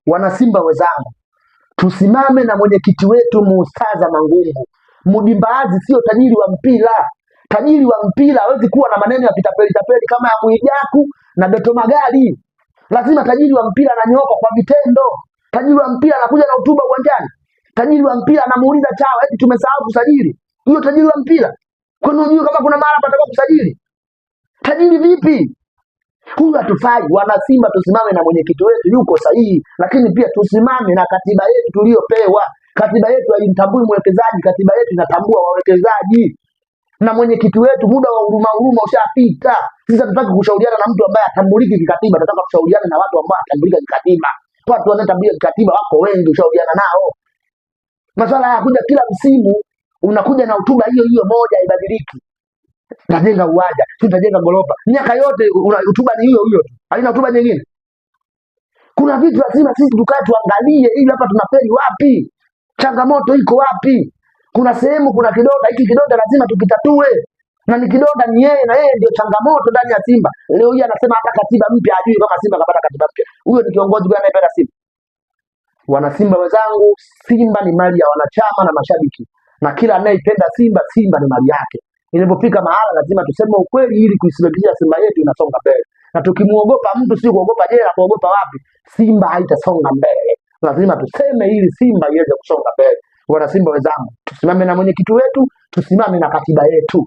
Wanasimba wenzangu, tusimame na mwenyekiti wetu Mustaza Mangungu. Mdimbaazi sio tajiri wa mpira. Tajiri wa mpira hawezi kuwa na maneno ya vitapeli tapeli kama ya Mwijaku na Doto Magari. Lazima tajiri wa mpira ananyooka kwa vitendo. Tajiri wa mpira anakuja na hotuba uwanjani. Tajiri wa mpira anamuuliza chawa, eti tumesahau kusajili. Huyo tajiri wa mpira, kwani unajua kama kuna mahala patakuwa kusajili? Tajiri vipi? Huyu hatufai. Wanasimba, tusimame na mwenyekiti wetu yuko sahihi, lakini pia tusimame na katiba yetu tuliyopewa. Katiba yetu haimtambui mwekezaji, katiba yetu inatambua wawekezaji. Na mwenyekiti wetu, muda wa huruma huruma ushapita. Sisi hatutaki kushauriana na mtu ambaye atambuliki kikatiba, tunataka kushauriana na watu ambao atambulika kikatiba. Watu wanaotambulika kikatiba wako wengi, ushauriana nao. Masuala ya kuja kila msimu unakuja na hotuba hiyo hiyo moja, haibadiliki. Tajenga uwanja, si tutajenga gorofa. Miaka yote hotuba ni hiyo hiyo tu, haina hotuba nyingine. Kuna vitu lazima sisi tukae tuangalie, ili hapa tunafeli wapi, changamoto iko wapi. Kuna sehemu kuna kidonda, hiki kidonda lazima tukitatue, na ni kidonda ni yeye, na yeye ndio changamoto ndani ya Simba. Leo hii anasema hata katiba mpya hajui kama Simba kapata katiba mpya. Huyo ni kiongozi gani anayependa Simba? Wanasimba wenzangu, Simba ni mali ya wanachama na mashabiki, na kila anayependa Simba, Simba ni mali yake. Inapofika mahala lazima tuseme ukweli ili kuisimamisha Simba yetu inasonga mbele, na tukimuogopa mtu, si kuogopa jela, kuogopa wapi? Simba haitasonga mbele. Lazima tuseme ili Simba iweze kusonga mbele. Wana Simba wenzangu, tusimame na mwenyekiti wetu, tusimame na katiba yetu.